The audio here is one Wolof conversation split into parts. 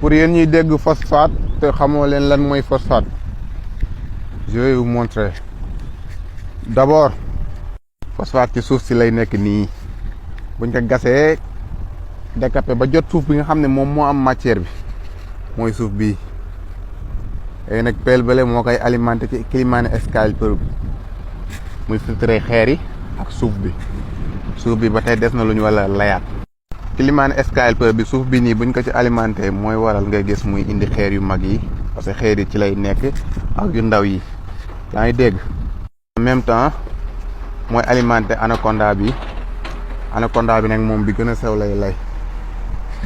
pour yéen ñuy dégg phosphate te xamoo leen lan mooy phosphate, je vais vous montrer. D'abord phosphate ci suuf si lay nekk nii buñ ko gasee décapé ba jot suuf bi nga xam ne moom moo am matière bi mooy suuf bii léegi nag pelle bële moo koy alimenté ci climat-scalpeur bi muy filtré xeer yi ak suuf bi ba tey des na lu ñu wala layaat. climat-scalpeur bi suuf bi nii buñ ko ci alimenté mooy waral ngay gis muy indi xeer yu mag yi parce que xeer yi ci lay nekk ak yu ndaw yi yaa ngi dégg. En même temps mooy alimenté anaconda bi nag moom bi gën a sew lay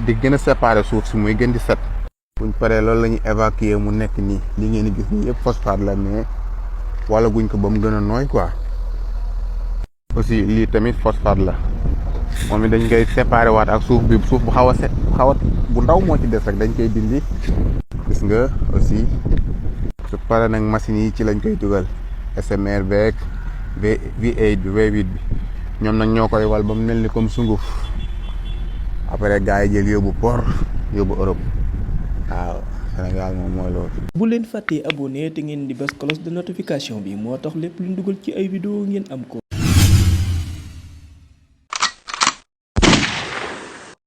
di gën a séparé suuf si muy gën di set. buñ paree loolu la ñuy évacuer mu nekk nii li ngeen di gis nii yëpp phosphate la mais wala guñ ko ba mu gën a nooy quoi. aussi lii tamit phosphate la moom it dañ koy séparé waat ak suuf bu xaw a set bu ndaw moo ci des rek dañ koy dindi. gis nga aussi su paree nag machines yi ci lañ koy dugal SMR beeg V8 bi ñoom nag ñoo koy wal ba mu mel ni comme sunguf après gars yi jël yóbbu port yóbbu Europe. waaw Sénégal moom mooy loolu. bu leen fàttee abonné te ngeen di bës cloche de notification bi moo tax lépp lu ñu dugal ci ay vidéo ngeen am ko.